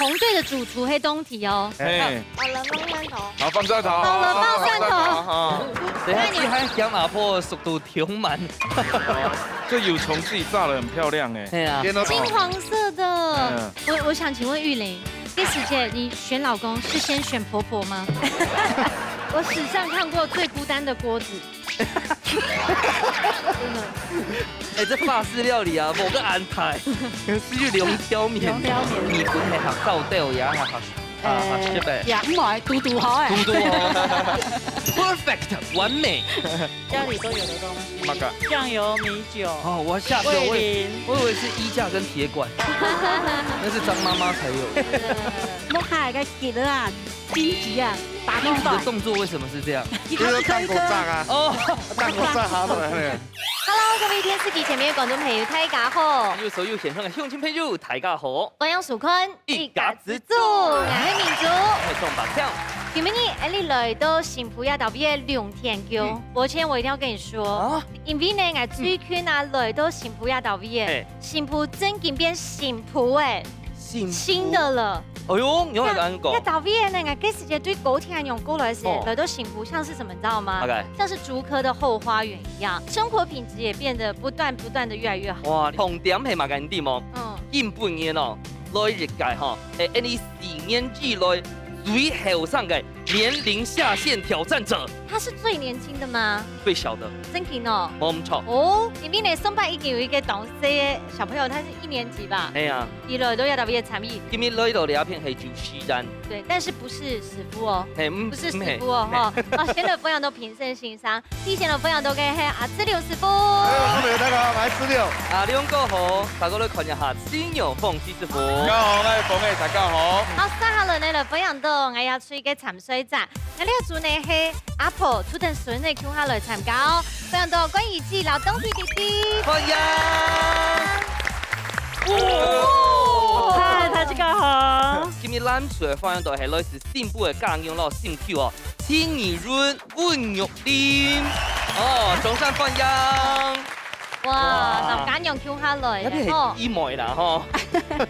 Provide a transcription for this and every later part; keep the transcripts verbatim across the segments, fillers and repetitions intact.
紅隊的主廚係東提哦。嘿，好了，放蒜頭。好，放蒜頭。好了，放蒜頭。哈。等一下，你還嫌阿婆速度忒慢。這油蔥自己炸得很漂亮欸。對啊。金黃色的。嗯。我，我想請問玉玲，這時節你選老公是先選婆婆嗎？我史上看過最孤單的鍋子。真的。欸，這法式料理啊，無个安排，是有兩條麵。兩條麵。你本來學豆豆，也學，啊，學食欸。也毋會，堵堵好欸。堵堵好。Perfect，完美。家裡都有的東西。麼个？醬油、米酒、哦，我嚇死我，味淋。我以為是衣架跟鐵管，那是張媽媽才有的。木卡个吉啊，金吉啊，打工的動作為什麼是這樣？就是當狗炸啊。哦。當狗炸哈，對。Hello，各位電視機前面的觀眾朋友，大家好。又手又顯上的鄉親朋友，大家好。歡迎收看一家之煮，𠊎係明珠。𠊎係宋寶強。今晡日，𠊎俚來到新埔這搭位个龍天宮。嗯。而且我一定要跟你說，啊？因為呢，𠊎最近啊，來到新埔這搭位个，嘿。新埔正經變新埔欸。 新埔。新的了。哎喲，你有來安講？這，這搭位呢，𠊎該時節對高鐵恁樣過來時，哦。來到新埔像是什麼，你知道嗎？大概。像是竹科的後花園一樣，生活品質也變得不斷不斷地越來越好。哇，重點係麼个你知無？嗯。今晡日哦，來一屆吼，係𠊎俚四年以來最後生个年齡下限挑戰者。他是最年輕的嗎？最小的。真的哦。無錯。哦，因為呢，上擺已經有一個當細个小朋友，他是一年級吧？係啊。佢來到這搭位个參與。今日來到這片係就自然。對，但是不是師傅哦。嘿，嗯，不是師傅哦，嗯，嘿，哈。哦，先來分享到評審先生，第一先來分享到个係阿志龍師傅。哎，觀眾朋友，大家好，我係志龍。啊，兩個好，大家來看一下志龍鳳師傅。大家好，我係鳳仔，大家好。好，接下來呢，來分享到𠊎也 水个參賽者。𠊎這組呢係阿婆，渡等孫仔共下來參加哦。歡迎到關怡姊摎東提弟弟。歡迎！哇！嗨，大家好。今日攬出來歡迎到係來自新埔个家娘摎心臼哦，徐宜潤、溫玉玲。哦，掌聲歡迎！哇，哇。摎家娘共下來个吼。該係姨妹啦吼。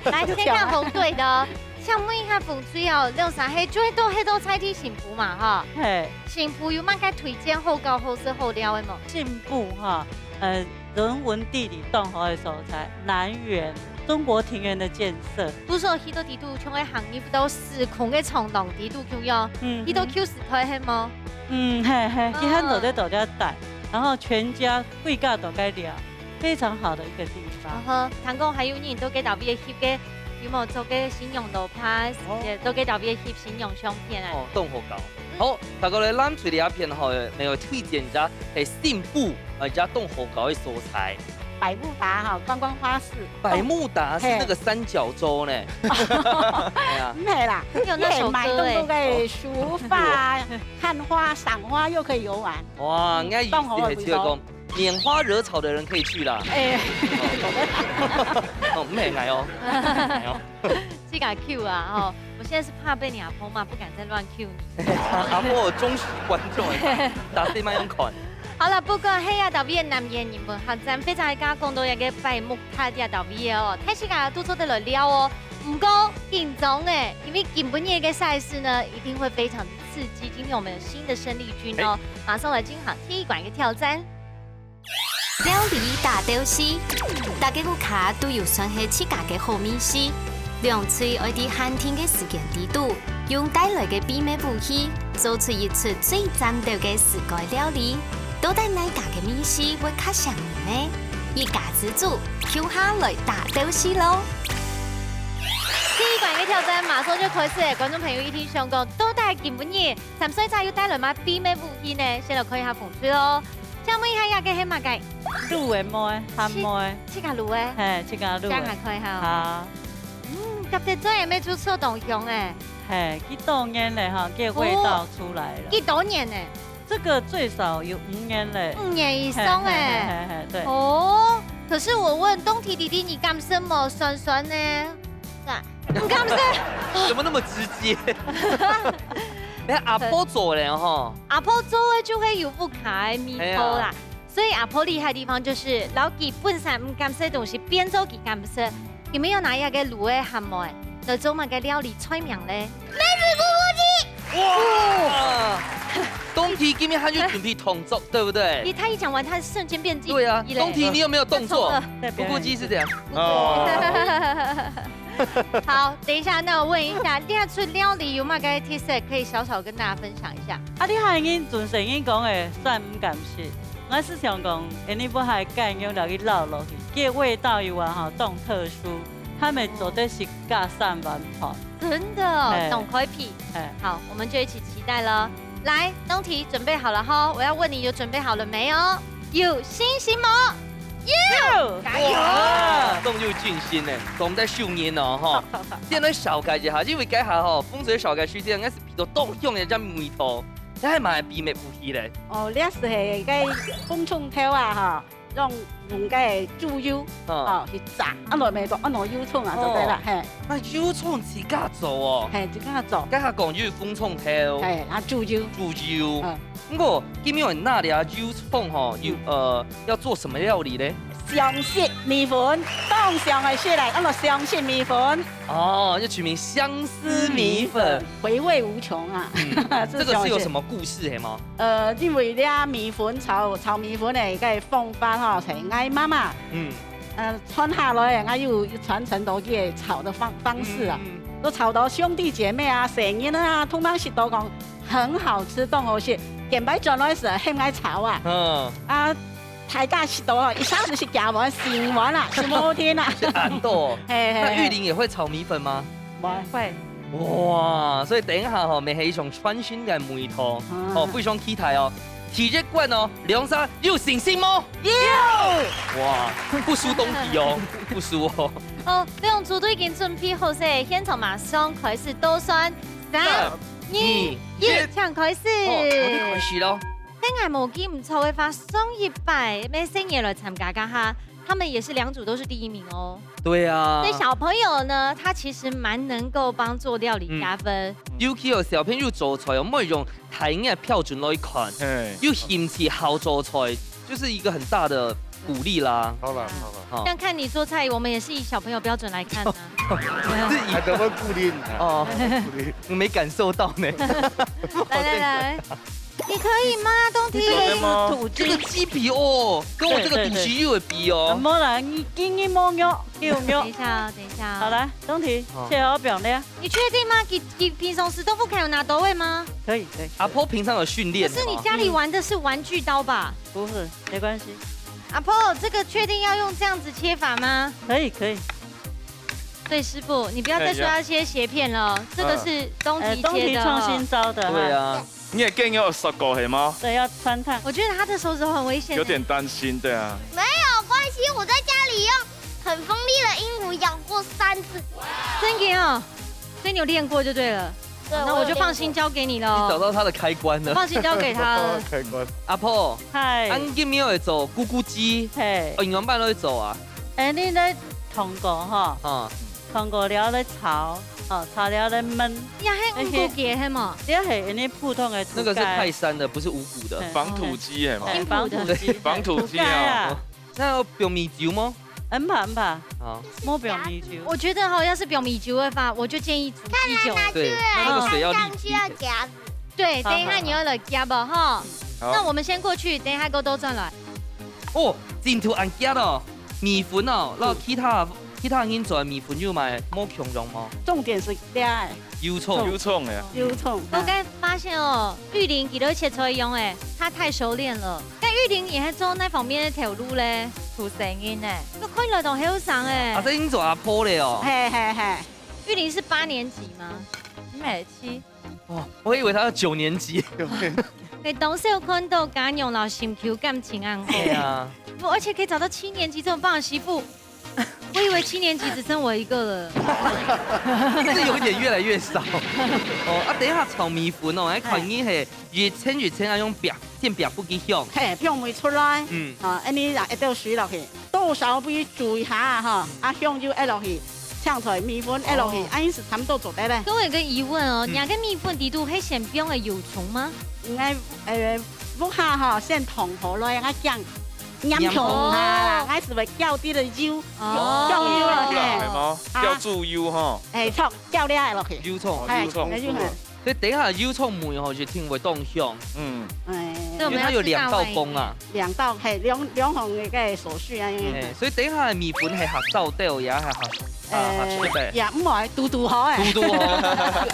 來，先看紅隊的。 請問一下鳳水哦，兩儕係就係都係都在地新埔嘛，哈？嘿。新埔有麼个推薦好搞、好食、好尞个無？新埔哈，呃，人文地理當好个所在，南園，中國庭園的建設。不是去到底肚像个行業到時空个長廊底肚共樣，嗯哼。去到舊時代係無？嗯，嘿，嘿，佢很多在到底等，然後全家歸家都該尞。 非常好的一個地方。嗯哼，聽講還有人到該搭位翕个，有無做个新娘落拍，哦。也到該搭位翕新娘相片啊。哦，當好搞。嗯。好，大家來，咱這片吼，沒有推薦一下，係新埔，呃，一下當好搞个所在。百慕達哈，觀光花市。百慕達是那個三角洲呢。哦。嘿。哎呀。毋係啦，有那首歌欸。你買當多个書法、漢畫、賞畫，又可以遊玩。哇，嗯，應該意思係只有講，當好个地方。 拈花惹草的人可以去啦。哎。哦，毋係𠊎哦，毋係𠊎哦。自家Q啊，吼，我現在是怕被你阿婆罵，不敢再亂Q你。阿婆有忠實觀眾欸，大家慢慢看。好了，不管係啊，到底南園人文客棧，非常愛講到一個百慕達這到位哦，大自家都做得來尞哦。毋過緊張欸，因為今晡日个賽事呢，一定會非常的刺激。今天我們有新的生力軍哦，哎。馬上來進行第一關个挑戰。 料理大鬥敘，大家屋下都有算係自家个好味緒。兩隊愛在限定个時間裡肚，用帶來个秘密武器，做出一出最讚鬥个自家料理。到底哪家个味緒會較餳人呢？一家之煮，共下來大鬥敘囉！第一關个挑戰馬上就開始了，觀眾朋友一定想講，到底今晡日參賽者又帶來麼秘密武器呢？先來看一下紅隊囉。 請問一下，這個係麼个？滷个糜，鹹糜。自家滷个？嘿，自家滷个。這下看一下哦。好。嗯，夾得準，也沒出錯，當香欸。嘿，幾多年了哈，這味道出來了。哦，幾多年呢？這個最少有五年了。五年以上欸。嘿，嘿，嘿，嘿，對。哦，可是我問東提弟弟，你敢食無？酸酸呢？ 毋敢食。怎麼那麼直接？哎，阿婆做个吼。阿婆做个就會有屋下个味道啦。哎呀。所以阿婆厲害的地方就是，摎佢本身毋敢食个東西，變做佢敢食。你們有拿一個滷个鹹糜？來做麼个料理出名咧？梅子咕咕雞。哇！冬天今天還有準備動作，對不對？他一講完，他瞬間變記憶嘞。對啊，冬天你有沒有動作？不錯了。咕咕雞是這樣。哦。好，等一下，那我問一下，這出料理有麼个特色，可以小小跟大家分享一下？啊，你還人準成人講的，酸毋敢食。 𠊎係想講，恁呢不還改良落去摎落去，這味道有啊吼，當特殊，佢乜做得係加三碗飯。真的哦，嘿。當開胃。嘿。好，我們就一起期待了。來，東提準備好了吼，我要問你有準備好了沒有？有信心無？有！加油！哇，當有信心呢，當在秀年哦吼。先來紹介一下，因為這下吼，風水紹介師這樣，應該係比較當香的這味道。 這係麼个秘密武器咧？哦，這係該紅蔥頭啊，吼，用，用該豬油，嗯。哦，去炸，啊，落尾就，啊，落油蔥啊，就對了，哦。嘿。該油蔥自家做哦。嘿，自家做。該下講有紅蔥頭。嘿，啊，豬油。豬油。嗯。不過，今日拿這油蔥吼，有，嗯。呃，要做什麼料理咧？ 香式米粉，當香个食來，安到香式米粉。哦，就取名香絲米粉。回味無窮啊。嗯，這個是有什麼故事係無？呃，因為這米粉炒，炒米粉个該个方法吼，係𠊎媽媽，嗯。呃，傳下來，𠊎又，又傳承到佢个炒个方，方式啊。嗯，嗯。都炒到兄弟姐妹啊，細人啊，通通食到講很好吃，當好食。見擺轉來時，喊𠊎炒啊。嗯。啊， 大家食到哦，一下子食幾碗、四碗啦，食無停啦。係恁多哦。嘿，嘿，嘿。那玉玲也會炒米粉嗎？會。哇，所以等一下吼，乜係一種全新个味道，啊。哦，非常期待哦。第一關哦，兩儕有信心無？有。哇，毋輸東提哦，毋輸哦。哦，兩組都已經準備好勢，現場馬上開始倒算，三、三、二、二、一，請開始。哦，我哋開始咯。 該𠊎無記毋著个話，上一擺乜細人來參加該下，他們也是兩組都是第一名哦。對啊。所以小朋友呢，他其實蠻能夠幫助料理加分。嗯。尤其有小朋友做菜哦，毋好用大人个標準來看，嘿。有興趣好做菜，就是一個很大的鼓勵啦。好啦，好啦。好。像看你做菜，我們也是以小朋友標準來看啊。還得會鼓勵你啊。哦。鼓勵。我沒感受到呢。來，來，來。 你可以嗎，東提？你做得嗎？這個雞皮哦，跟我這個肚臍肉的比哦。對，對，對。啊，無啦，你，你，你無肉，你有肉。等一下哦，等一下哦。好，來，東提，好。切好放咧。你確定嗎？你，你平常時豆腐可以有拿刀位嗎？可以，可以。阿婆平常有訓練的嗎？可是你家裡玩的是玩具刀吧？不是，沒關係。阿婆，這個確定要用這樣子切法嗎？可以，可以。對，師傅，你不要再說要切斜片了，看一下。這個是東提切的哦。呃，東提創新招的哈。對啊。 你个雞肉熟過係無？對，要汆燙。我覺得他的手指頭很危險欸。有點擔心，對啊。沒有關係，我在家裡用很鋒利的鸚鵡咬過三次。真的哦？所以你有練過就對了。對，那我就放心交給你了哦。我有練過。你找到它的開關了。我放心交給他了。開關。阿婆，嗨。恁今晡日會做咕咕雞，嘿。哦，仰般來做啊？欸，你來燙過吼。啊。 燙過了來炒，哦，炒了來燜。也係五穀雞係無？這係恁呢普通个土雞。那個是泰山的，不是五穀的。嘿。仿土雞係無？欸，仿土雞。仿土雞啊。土雞啊。哦，那要放米酒嗎？毋怕，毋怕。好。莫放米酒。我覺得吼，要是放米酒的話，我就建議煮雞酒。看來拿去，對，那個水要瀝瀝。看上去要夾子。對，好，等一下你要來夾哦，吼。好。那我們先過去，等一下過倒轉來。哦，真正恁夾哦。 米粉哦，嗯。然後其他，其他人做个米粉有無無共樣無？重點係這个。油蔥。油蔥个啊。油蔥。我剛發現哦，玉玲佢兜切菜用个，她太熟練了。但玉玲也還做那方面的頭路嘞。土生人呢。我看起來都後生欸。啊，這已經做阿婆了哦。嘿，嘿，嘿。玉玲是八年級嗎？沒，七。 哦，我以為他要九年級。欸，當少看到家娘摎心臼感情恁好。對啊。不，而且可以找到七年級這麼棒的媳婦。我以為七年級只剩我一個了。這有點越來越少。哦，啊，等一下炒米粉哦，還看你係越煎越煎，啊，用煏，煎煏不幾香。嘿，煏會出來。嗯。啊，恁呢啊，一兜水落去。 多少愛注意下哈，啊，香油愛落去，青菜、米粉愛落去，哦。恁樣係差不多做得咧。各位有個疑問哦，嗯。你个米粉底肚係先放个油蔥嗎？應該，呃，屋下哈，先燙好來，啊，薑。鹽糖啊，還係會攪滴个油，哦。醬油啊，嘿。係無？啊。攪豬油吼。哎，炒，攪了落去。油蔥。哎，油蔥。哎，油蔥。所以等一下油蔥味吼，一定會當香。嗯。哎。所以我們要吃大碗一點。因為它有兩道工啊。兩道，嘿，兩，兩項个手續啊，因為。哎，所以等一下米粉係下燥掉，也係下，下，下，哎，也毋會，堵堵好哎。堵堵好。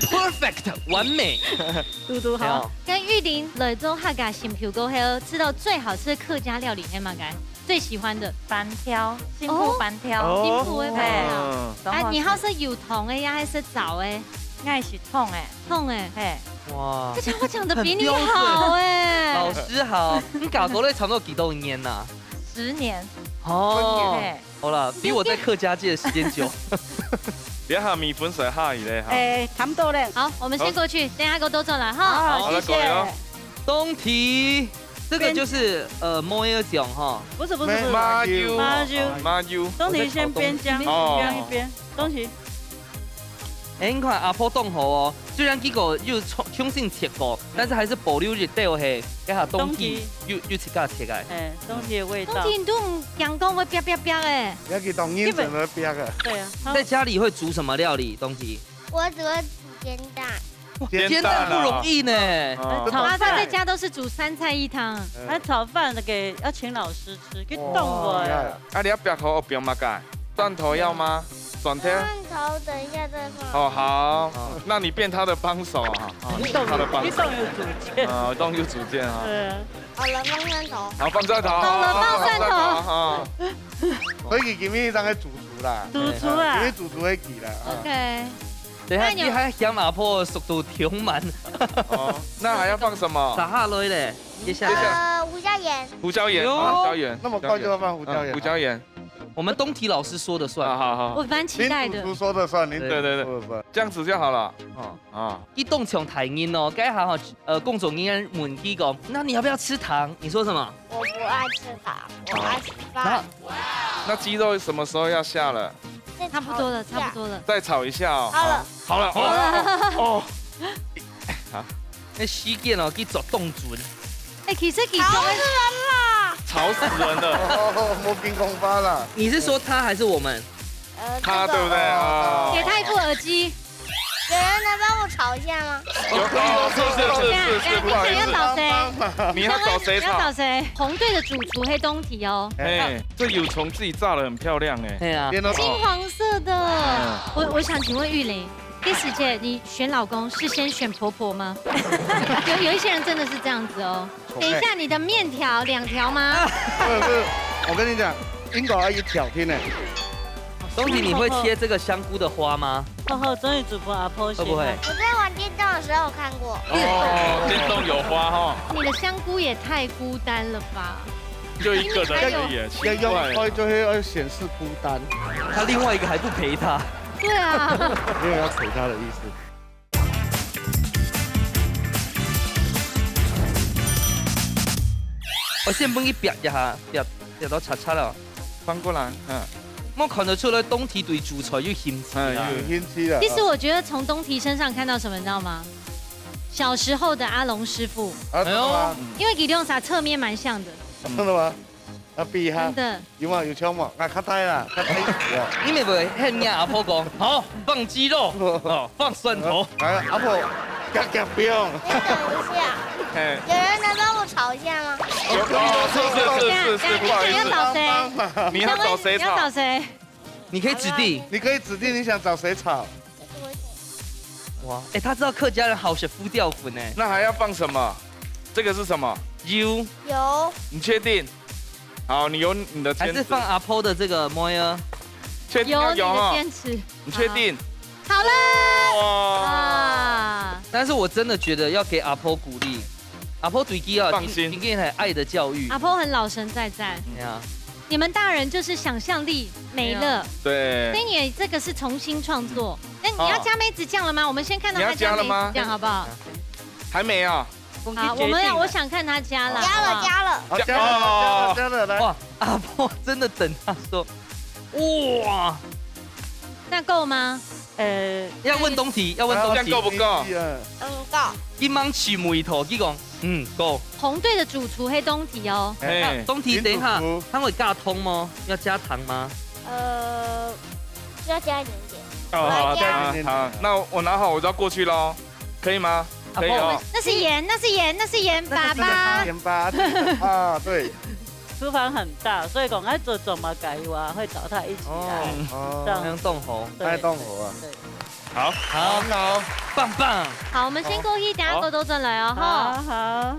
Perfect，完美。堵堵好。哎喲。跟玉玲來做客家心臼過後，吃到最好吃的客家料理係麼个？最喜歡的？粄條，新埔粄條。哦。新埔个粄條。嘿。嗯。啊，你好食有糖个呀，還係燥个？𠊎係糖个。糖个。嘿。哇。這家伙講得比你好哎。很標準。老師好，你教過了差不多幾多年吶？十年。哦。嘿。好了，比我在客家界的時間久。等一下米粉水下去咧哈。哎，差不多了。好，我們先過去，好。等一下給我多做了哈。好，好，來，謝謝。過來哦。 冬天，這個就是，呃，麻油醬哈。不是，不是，不是。麻油。麻油。麻油。冬天先煸薑，哦。煸一煸，冬天。哎，你看阿婆當好哦，雖然結果又重，重新切過，但是還是保留一兜嘿，該下冬天又，冬天。又自家切个。哎，冬天的味道。冬天你都毋驚講會煸煸煸哎。要去當認真的煸啊。對啊，在家裡會煮什麼料理？冬天？我只會煮煎蛋。 煎蛋啊。煎蛋不容易呢。哦。炒飯在家都是煮三菜一湯。嗯。啊，炒飯那個要請老師吃，去凍過哎。哦，厲害。啊，你愛煸好，愛煸麼个？蒜頭要嗎？蒜頭？蒜頭等一下再放。哦，好。哦。那你變他的幫手啊。哦，你變他的幫手。你懂有主見。啊，懂有主見啊。對啊。好了，放蒜頭。好，放蒜頭。好了，放蒜頭。放蒜頭啊。所以今日當个主廚啦。主廚啊。今日主廚會記啦。啊。OK。 等一下，哎喲。你還嫌阿婆速度忒慢。哦，那還要放什麼？撒下來咧，接下來。呃，胡椒鹽。胡椒鹽，喲。啊，胡椒鹽，那麼快就要放胡椒鹽。嗯，胡椒鹽。我們東提老師說的算。好，好，好。我蠻期待的。林主廚說的算，林主廚說的算。對，對，對。這樣子就好了。哦。啊。佢當像大人哦，該下吼，呃，工作人員問佢講，那你要不要吃糖？你說什麼？我不愛吃糖，我愛吃飯。然後那雞肉什麼時候要下了？差不多了，差不多了。再炒一下哦。好了。好了，哦，哦，哦。好。那時間哦，佢做當準。哎，其實其實，吵死人了！吵死人了。哦，沒pinggong法啦。你是說他還是我們？呃，他，這個，對不對？啊。給他一副耳機。 有人能幫我炒一下嗎？有，哦，是，是，是，是，是，不好意思。你想要找誰？你要找誰炒？你要找誰？紅隊的主廚係東提哦。哎，這油蔥自己炸得很漂亮哎。對啊。金黃色的。嗯。我，我想請問玉玲，第十屆你選老公是先選婆婆嗎？有，有一些人真的是這樣子哦。 等一下，你的麵條兩條嗎？不是，不是，我跟你講，應該要一條添呢。東提，你會切這個香菇的花嗎？好好，終於主播阿婆先了。會不會？我在玩電動的時候有看過。哦，電動有花哈。你的香菇也太孤單了吧？就一個人而已，奇怪。要用開就會要顯示孤單。他另外一個還不陪他。對啊。沒有要陪他的意思。 我先分佢煸一下，煸，煸到赤赤了。翻過來，嗯。我看得出來，東提對主菜有興趣啊。哎，有興趣啊。其實我覺得從東提身上看到什麼，你知道嗎？小時候的阿龍師傅。啊，真的嗎？哎呦。因為佢兩儕側面蠻像的。真的嗎？啊，比一下。真的。 有嗎？有像無？啊，較大啦，較大一點啊。你咪會喊你阿婆講，好，放雞肉，哦，放蒜頭。哎，阿婆，夾夾冰。先等一下，嘿。有人能幫我炒一下嗎？有，有，有，是，是，是，是，是，不好意思。你想要找誰？你要找誰炒？你要找誰？你可以指定。你可以指定你想找誰炒。 哇，哎，他知道客家人好食胡椒粉哎。那還要放什麼？這個是什麼？油。油。你確定？好，你有你的堅持。還是放阿婆的這個妹啊？確定要油哈？有你的堅持。你確定？好。好了。哇。啊。但是我真的覺得要給阿婆鼓勵。 阿婆對佢啊，放心。真，真正係愛的教育。阿婆很老神在在。哎呀。你們大人就是想像力沒了。對。所以你這個是重新創作。那你要加梅子醬了嗎？我們先看到他加梅子醬好不好？還沒啊。好，我們要，我想看他加了，好不好？加了，加了。好，加了，加了，加了，來。哇，阿婆真的等他說，哇。那夠嗎？ 呃，要問東提，要問東提。這樣夠不夠？嗯，夠。佢吂試味道，佢講，嗯，夠。紅隊的主廚係東提哦。嘿，東提，等一下，他會加糖嗎？要加糖嗎？呃，需要加一點點。哦，好，加一點點。好，那我拿好，我就要過去咯，可以嗎？可以哦。那是鹽，那是鹽，那是鹽巴巴。鹽巴啊，對。廚房很大，所以講要做做麼个話，會找他一起來。哦，這樣。愛動火。對，愛動火啊。對。好，好，好。棒棒。好，我們先過去，等下過多轉來哦，哈。好，好。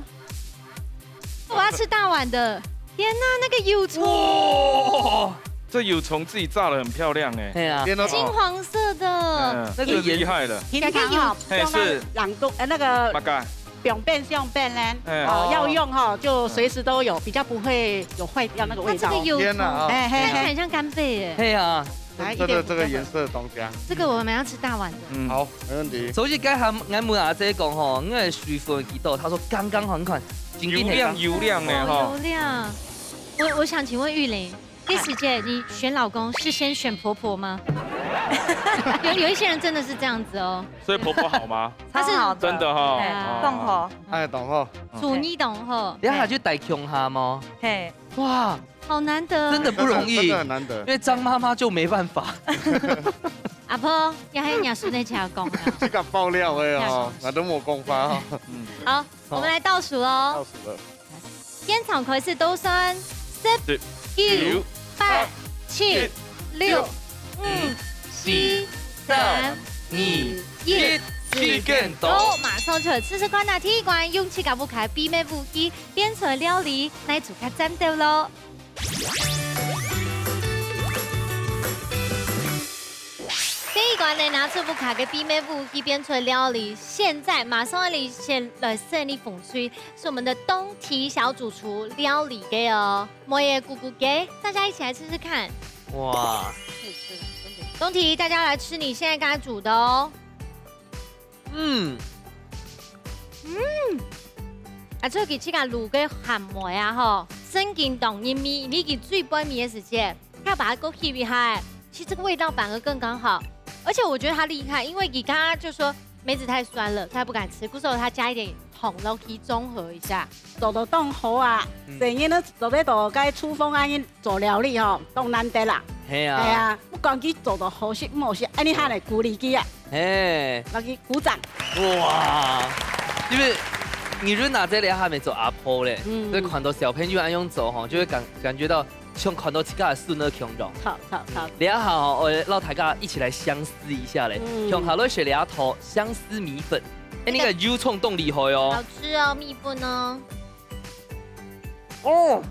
我要吃大碗的。天哪，那個油蔥。哇，這油蔥自己炸得很漂亮欸。對啊。金黃色的。嗯，那個這厲害了。平常哈，嘿，是。用那冷冻，呃，那個，放冰箱冰呢，哎。哦，要用哈，就隨時都有，比較不會有壞掉那個味道。它這個油蔥，天哪啊。哎，嘿，嘿。看起來很像干貝耶。對啊。來，這個，一點五這個顏色當香。這個我們要吃大碗的。嗯。好，沒問題。所以該下，𠊎問阿姐講吼，𠊎水分幾多？她說剛剛好，你看，今天油亮油亮呢，哦，哈。油亮。我，我想請問玉玲， 第十屆你選老公是先選婆婆嗎？有，有一些人真的是這樣子哦。所以婆婆好嗎？她是超好的。真的哈。哎，哦。當好。哎，當好。處女當好。等下就戴共下嗎？嘿。哇，好難得。真的不容易。真的，真的很難得。因為張媽媽就沒辦法。阿婆，也還有你孫的家公啊。這個爆料的哦，這樣。那都沒講法哦。嗯。好，好。我們來倒數哦。倒數了。 現場開始倒算，十、十、九、九、八、八、七、七、六、六、五、五、四、四、三、三、二、二、一，一，時間到。好，馬上就來試試看啊！第一關用自家屋下个秘密武器變出來料理，哪一組較讚兜囉？第一關呢，拿出屋下个秘密武器變出來料理，現在馬上來先來試你風水。 是我們的東提小主廚料理个哦。莫耶咕咕个，大家一起來吃吃看。哇。東提，大家來吃你現在剛才煮的哦。嗯。嗯。啊，這個自家滷个鹹梅啊吼，正經當入味，你佢最背尾个時節， 他把它勾起厲害，其實這個味道反而更剛好。而且我覺得他厲害，因為你剛剛就說梅子太酸了，他不敢吃，故所他加一點糖落去中和一下。做到當好啊，嗯。細人仔做得到該廚房恁樣做料理吼，當難得啦。係啊。係啊，不管佢做到好食毋好食，恁樣下來鼓勵佢啊。係。落去鼓掌。哇，因為你就拿這兩下沒做阿婆咧，嗯。所以看到小朋友恁樣做吼，就會感，感覺到 像看到自家个孫仔共樣。好，好，好。這下吼，我摎大家一起來相思一下咧。嗯。共下來食這道相思米粉。哎，那個油蔥當厲害哦。好吃哦，米粉哦。哦。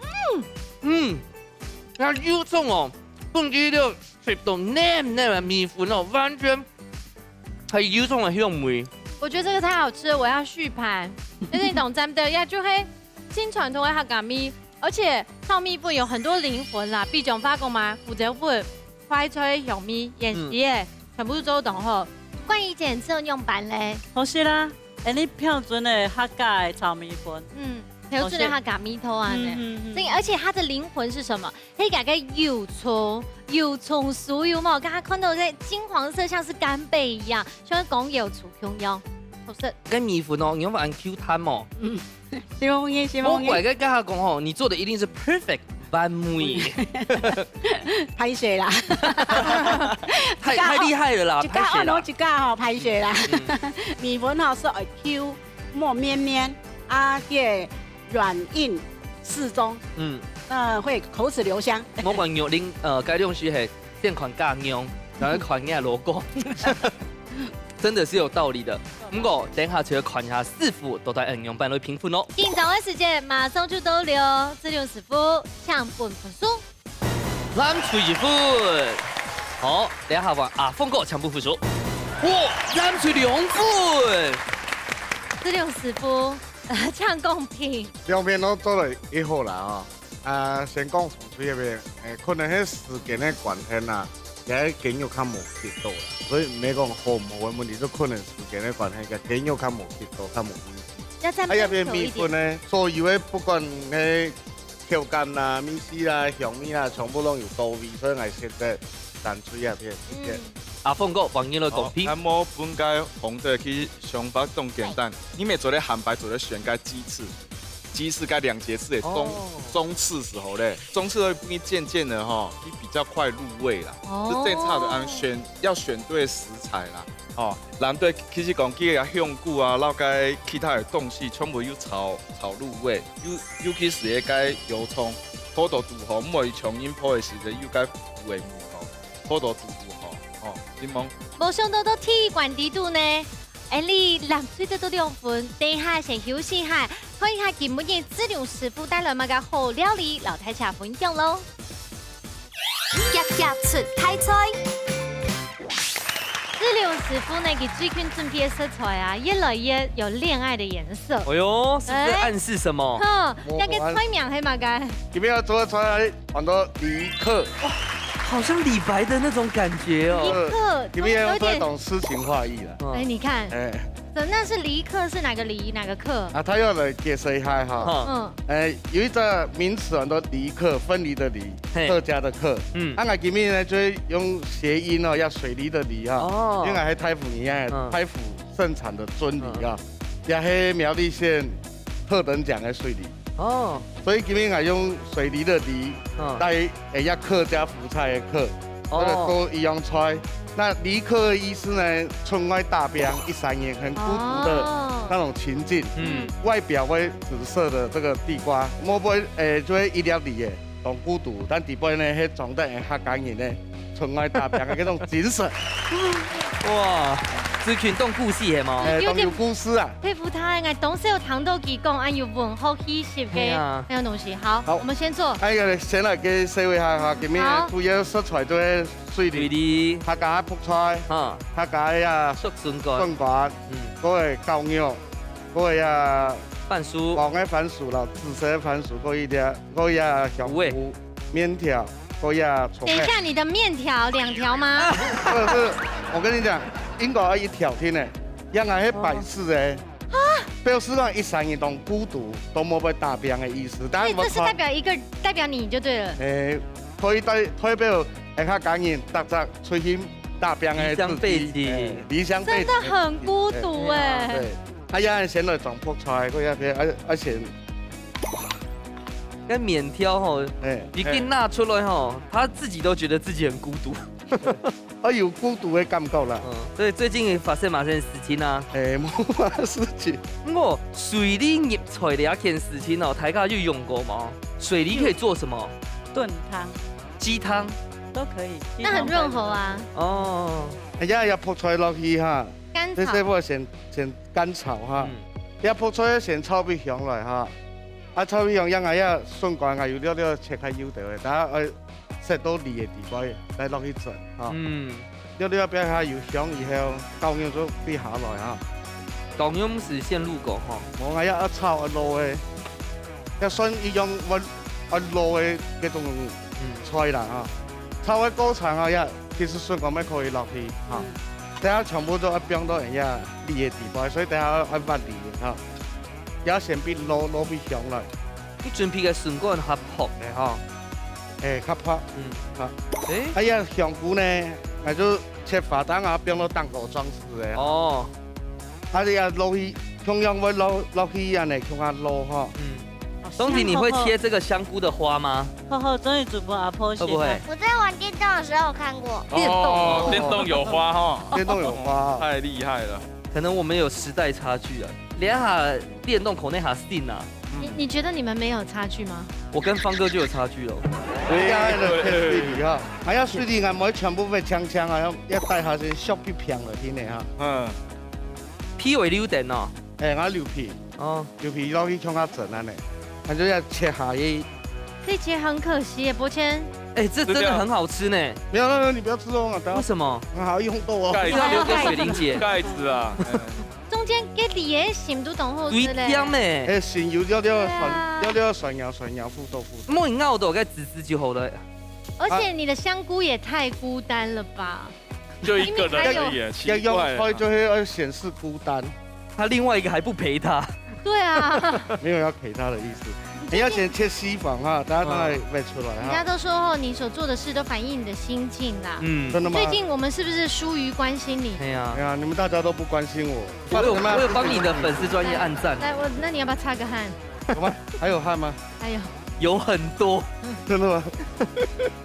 嗯。嗯。該油蔥哦，放佢了，食到嫩嫩个米粉哦，完全係油蔥个香味。我覺得這個太好吃了，我要續盤。但是你懂，咱們的呀，就會 盡傳統个客家味，而且炒米粉有很多靈魂啦，比如講法國嘛，胡椒粉、快菜个香味、芫荽个，嗯。全部都做得當好。關於這隻仰般咧？好食啦，恁樣標準个客家个炒米粉。嗯，標準个客家味道啊呢。嗯，嗯，嗯。所以，而且它的靈魂是什麼？ 係該个油蔥，油蔥酥有無？剛剛看到這金黃色，像是干貝一樣，像講油蔥共樣，好食。該米粉哦，你有發現Q彈無？嗯，希望你，希望你。莫怪該，該下講吼，你做的一定是perfect，完美。歹勢啦。太，太厲害了啦，一家歹勢啦。一家哦，一家吼，歹勢啦。嗯。米粉吼是愛Q，莫綿綿，啊，這軟硬適中。嗯。呃，會口齒留香。莫怪玉玲，呃，該東西係 先看價量，然後看人家logo。真的是有道理的。毋過，等下就要看一下師傅到底仰般來評分哦。緊張个時間馬上就到了，志龍師傅，請分分數。藍隊一分。好，等下換阿峰哥請分分數。哇，藍隊兩分。志龍師傅，請公平。兩邊都做了一好啦啊。 啊，先講風水該片，誒，可能係時間个關係啦，這个雞肉較無吸到啦，所以毋係講好毋好个問題，就可能時間个關係，這雞肉較無吸到，較無意思。要再焖久一點。啊，這片米粉呢，所有个不管係口感啦、味緒啦、香味啦，全部攏有到位，所以𠊎選擇藍隊這片，謝謝。嗯。阿峰哥，歡迎來講評。哦，𠊎無分該紅隊，其實想法當簡單，你每做个鹹粄做得選該雞翅，雞翅該兩節翅个中，哦。中翅時候咧，中翅會分你漸漸的吼，你比較快入味啦。哦。就最差的，嗯，選，要選對食材啦。哦，藍隊其實講起个香菇啊，摎該其他的東西，全部有炒，炒入味，尤，尤其是該油蔥，好到堵好，毋會像恁婆个時節有該苦苦个味道。 好多堵堵吼，哦，檸檬。無想到都第一關底肚呢。哎，你藍隊得到兩分，等一下先休息一下，看一下今晡日志良師傅帶來麼个好料理，摎大家分享咯。夾夾出大菜。志良師傅呢，佢最近準備个食材啊，越來越有戀愛的顏色。哎喲，是不是暗示什麼？哎。哼，無，該个菜名係麼个？無暗示。這邊要做个菜啊， 很多梨課。哇，好像李白的那種感覺哦。梨課，呃，這邊要有點，有點詩情畫意啦。嗯。哎，你看，哎。真的是梨課是哪個梨，哪個課？啊，他要來解釋一下哈。嗯。嗯。哎，有一個名詞很多梨課，分離的離，嘿。客家的客。嗯。啊，𠊎今日呢，就會用諧音哦，要水梨的梨哈。哦。因為𠊎係大湖人啊，嗯。大湖盛產的水梨啊，嗯。也係苗栗縣特等獎的水梨。哦。 所以今日𠊎用水梨的梨，嗯。帶，哎，這客家福菜的客，哦。或者做一樣菜。那梨客的意思呢，出外打拚一儕人，很孤獨的那種情境。哦。嗯。外表會紫色的這個地瓜，無會，哎，就會一粒梨仔，當孤獨，但底背呢，係裝得客家人呢， 出外打拚个該種精神。哇，這群當故事係無？哎，有點當有故事啊。佩服他，𠊎當時有聽到佢講，恁有文學氣息个，係啊。那種東西。好，好。我們先做。哎呀，先來介紹一下哈，今日好。主要食材就係水梨，水梨。客家覆菜，哈。客家呀，竹筍乾。筍乾，嗯。還有絞肉，還有呀，番薯。黃个番薯啦，紫色个番薯，還有一點，還有呀，香菇。有欸。 麵條，還有呀，蔥片。等一下，你的麵條兩條嗎？不是，不是，我跟你講，應該要一條定呢，這𠊎係擺飾个。啊？表示講一儕人當孤獨，都無會打拚个意思。當然，所以這是代表一個，代表你就對了。哎，可以代，代表，哎，客家人，大家出去打拚个自己，離鄉背井。哎，離鄉背井。真的很孤獨哎。哎，對。 哎呀，先來裝覆菜，過一下，啊，啊，先。該麵條吼，哎，已經拿出來吼，哎。他自己都覺得自己很孤獨。啊，有孤獨的感覺啦。嗯，所以最近發生麼个事情啊？哎，無麼个事情。毋過，水梨入菜這件事情哦，大家有用過無？水梨可以做什麼？燉湯。雞湯。都可以，那很潤喉啊。雞湯配什麼？哦。哎呀，要覆菜落去哈。乾炒。這師傅先，先 乾炒哈。嗯。這覆菜先炒分香來哈。啊，炒分香，這𠊎這筍乾，𠊎有略略切開幼條个，等下愛切到梨个地步，來落去蒸哈。嗯。略略煸下有香以後，絞肉就煸下來哈。絞肉毋係先滷過吼？無，𠊎這愛炒愛滷个，這算一樣愛，愛滷个該種，嗯。菜啦哈。炒个過程啊，這其實筍乾乜可以落去哈。嗯。 等下全部都愛放到人家梨个地步，所以等下愛挖梨个哈。也先分滷，滷分香來。你準備个筍乾較薄个哈。哎，較薄。嗯。啊。哎。哎呀，香菇呢，𠊎就切花，等下放到蛋糕裝飾个。哦。啊，你也落去，共樣會落，落去恁呢，共下滷哈。嗯。 冬婷，你會切這個香菇的花嗎？好香哦。好好，終於主播阿婆寫的。會不會？我在玩電動的時候有看過。電動哦。哦，電動有花哈。電動有花啊。太厲害了。可能我們有時代差距啊。這下電動可能較新啊。你，你覺得你們沒有差距嗎？我跟方哥就有差距了。哎呀，那個水梨哈，還要水梨，𠊎毋會全部分淨淨啊，要，要帶下先削皮片了，聽你哈。嗯。皮會留等哦。哎，𠊎留皮。 哦。有皮落去共下蒸恁呢，它就要切下去。這切很可惜耶，伯謙。哎，這真的很好吃呢。沒有，沒有，你不要吃哦，等下為什麼？還要用到哦。蓋子。要留給水玲姐。蓋子啊。中間該梨仔心都當好食嘞。水甜呢。哎，心有了了酸，對啊。了了酸，酸酸苦苦苦。莫咬到該籽籽就好了。而且你的香菇也太孤單了吧？ 就一個人而已，奇怪啊。要用菜就會要顯示孤單。他另外一個還不陪他。對啊。沒有要陪他的意思。你要先切西方哈，大家才會出來哈。人家都說哦，你所做的事都反映你的心境啦。嗯，真的吗？最近我们是不是疏于关心你？哎呀哎，呀，你们大家都不关心我。我有发生什么我有帮你的粉丝专业按赞，来，我那你要不要擦个汗？有吗？还有汗吗？哎呦，有很多。真的吗？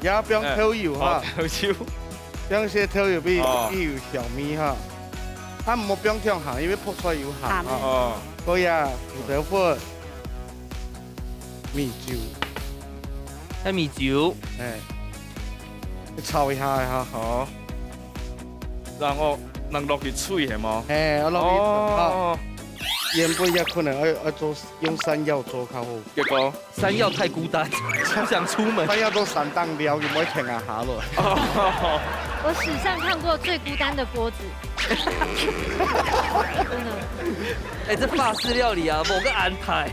也不用哎偷油哈，好，偷油。不用先偷油比哦比油香味哈。啊，莫不用香哈，因为泡菜有鹹哈。哦，可以啊，五德粉、米酒，那米酒，哎，炒一下哈。好。然後能落去炊係無？哎，要落去哈。哦，原本也可能要要做用山药做較好。結果山药太孤单，不想出门。山药都山頂了，佢毋會停啊下落。我史上看过最孤单的锅子。真的，哎，这法式料理啊，某个安排，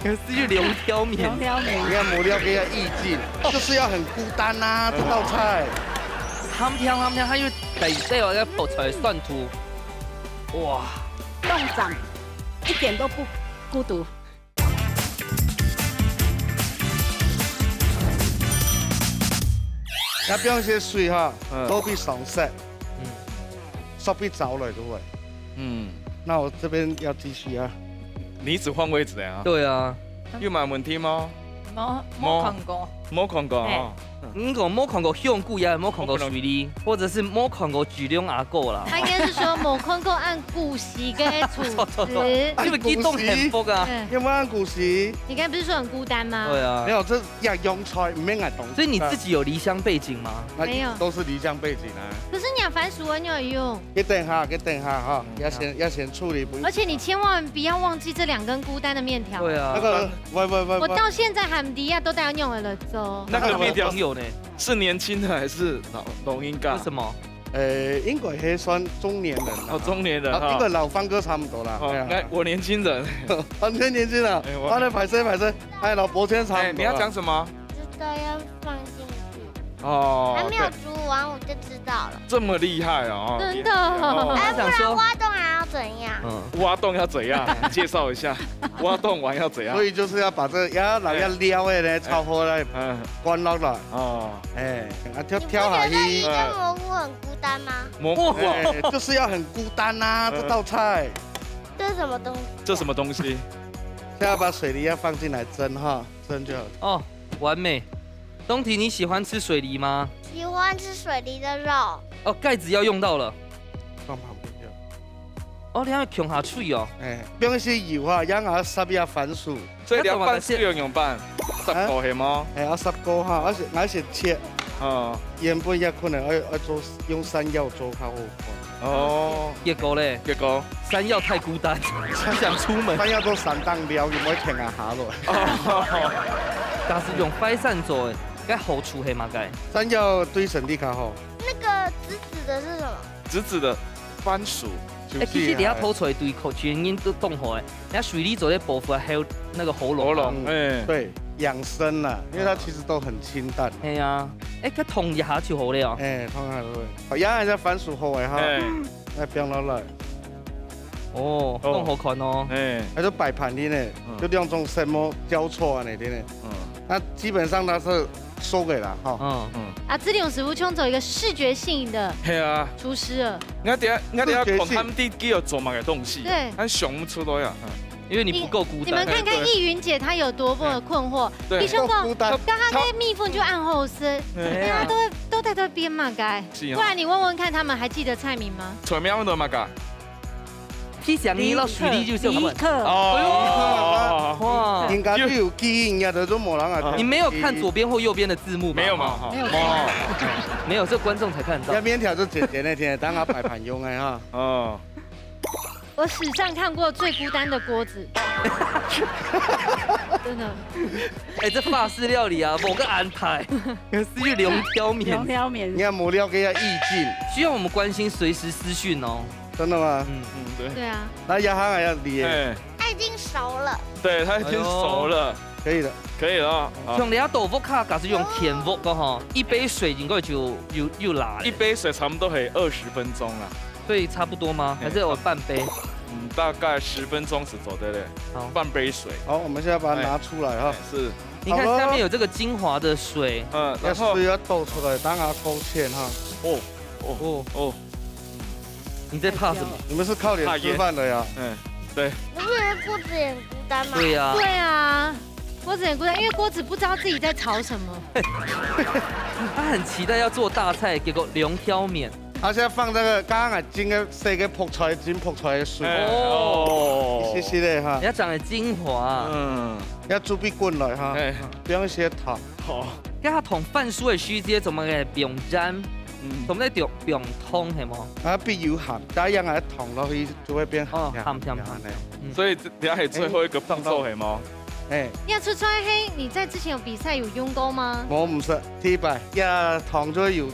是去龍挑麵龙。挑麵。你看無了解个意境，就是要很孤單啊，這道菜。鹹甜鹹甜，還有帶帶有个泡菜蒜頭，哇！冻长，一点都不孤独。那不用些水哈，嗯都比上色，嗯烧比糟了，對不對？嗯，那我這邊要繼續啊。你一直換位置的啊？對啊，有麼問題嗎？無無無看過。無看過啊？你講無看過香菇也無看過水梨，或者是無看過巨龍阿哥啦。他应该是说某空够按古稀跟厨师。因為佢當幸福啊。对，有沒有按古稀？你刚才不是说很孤單吗？對啊沒，有，這樣用菜，毋免愛動。所以你自己有離鄉背景嗎？那沒有都是離鄉背景啊。可是你啊，番薯很有用，給等下，給等下哈，要先要先處理，不而且你千万不要忘记这两根孤单的面条。對啊那，個，喂喂喂喂，我到现在还唔知啊，都带用了走。那個麵條朋友呢？是年輕的還是老老人家為？什麼？呃，應該還算中年人啦。哦，中年人啊，應該哈。老方哥差不多啦。哦，哎呀那我年輕人。完全年輕人，哎我啊，那拍攝拍攝，哎，老伯先差哎，不多啦。你要講什麼？知道要放進去，哦，還沒有煮完我就知道了。這麼厲害哦！真的哦哎，不然想說挖洞還要怎樣？嗯，挖洞要怎樣？介紹一下，挖洞完要怎樣所？以就是要把這个，啊，老要撩的呢，炒好來，嗯，關落來，哦，哎，啊，挑你不挑下去覺得一，堆蘑菇很孤單嗎？蘑菇。哎，就是要很孤單啊，嗯這道菜。這是什麼東西？這什麼東西？現在把水梨要放進來蒸哈，蒸就好。哦，完美。東提，你喜歡吃水梨嗎？喜歡吃水梨的肉。哦，蓋子要用到了。放旁邊就好。哦，你還要共下去哦。哎，不用去油哈，讓它煠一下番薯。所以你要拌水用用拌，煠過係無？哎，要煠過哈，而且而且切，哦原本也可能要要做用山藥做較好看。哦，結果咧，結果山藥太孤單，不想出門。山藥都山頂了，佢毋會停啊下落。哦，但是用快餐做的，該好處係麼个？山藥對身體較好。那個紫紫的是什麼？紫紫的番薯，哎，其實你要偷出來對口，全因都凍好哎，人家水梨做的保護還有那個喉嚨啊。喉嚨，哎，對，養生啦，因為它其實都很清淡。哎呀，哎，該燙一下就好了。哎，燙下就好。好，壓一下番薯好哎哈，哎，來放落來。哦，哦當好看哦。哎，它就擺盤的呢，嗯就兩種色目交錯啊，你的呢。嗯，那基本上它是熟的啦，哈。嗯，嗯，啊，這種食物沖走一個視覺性的係啊，廚師了。我等下我等下視覺性看他們在該做麼个東西，對但想不出來啊。嗯因為你不夠孤單。你們看看對對易云姐，她有多麼的困惑。對你想講，不孤單剛剛那蜜蜂就按後生，對大家都會都在這邊嘛，該。是哦不然你問問看，他們還記得菜名嗎？菜名叫麼个？去想你到水梨就像第一課。哦，哇，應該就有記憶，應該都無人啊。你沒有看左邊或右邊的字幕吧？沒有嘛？哈，沒有哦，沒有，這觀眾才看得到要。麵條就簡簡單單，當下擺盤用的哈。哦，我史上看過最孤單的鍋子，真的。哎，這法式料理啊，某個安排，是去龍挑麵。龍挑麵。你看無了解个意境，需要我們關心，隨時私訊哦。真的嗎？嗯，嗯，對，對啊，那壓下來要理耶，哎，它已經熟了。對，它已經熟了，可以了。可以了。好，像你要豆腐卡，假設用甜屋个吼，一杯水應該就又又辣了一。杯水差不多可以二十分鐘了。對，差不多嗎？還是有半杯？嗯，大概十分钟是做得了，好。半杯水。好，我们现在把它拿出来哈。哎，是。你看好了。下面有这个精华的水。嗯，然后要水要倒出来，等下勾芡哈。哦，哦，哦。你在怕什么？你们是靠脸吃饭的呀？怕盐。嗯，对。不是郭子也很孤单吗？对呀。对啊，郭子很孤单，因为郭子不知道自己在吵什么。他很期待要做大菜，结果两条麵。 而且放这个刚刚啊，浸个洗个泡菜，浸泡菜的水，哎，哦。哦。一些些的哈，要讲个精华。嗯。要煮比滾来哈，哎。不用些糖。好。跟他同番薯的時節，做麼个不用沾？嗯。做麼个不用，不用湯，係無？啊，必有鹹，加一樣个糖落去就會變鹹，哦，鹹甜鹹甜的。嗯。所以這，等下係最後一個步驟，係無？哎。你要出菜嘿，你在之前有比賽有用過嗎？我毋識，第一擺，這糖就會有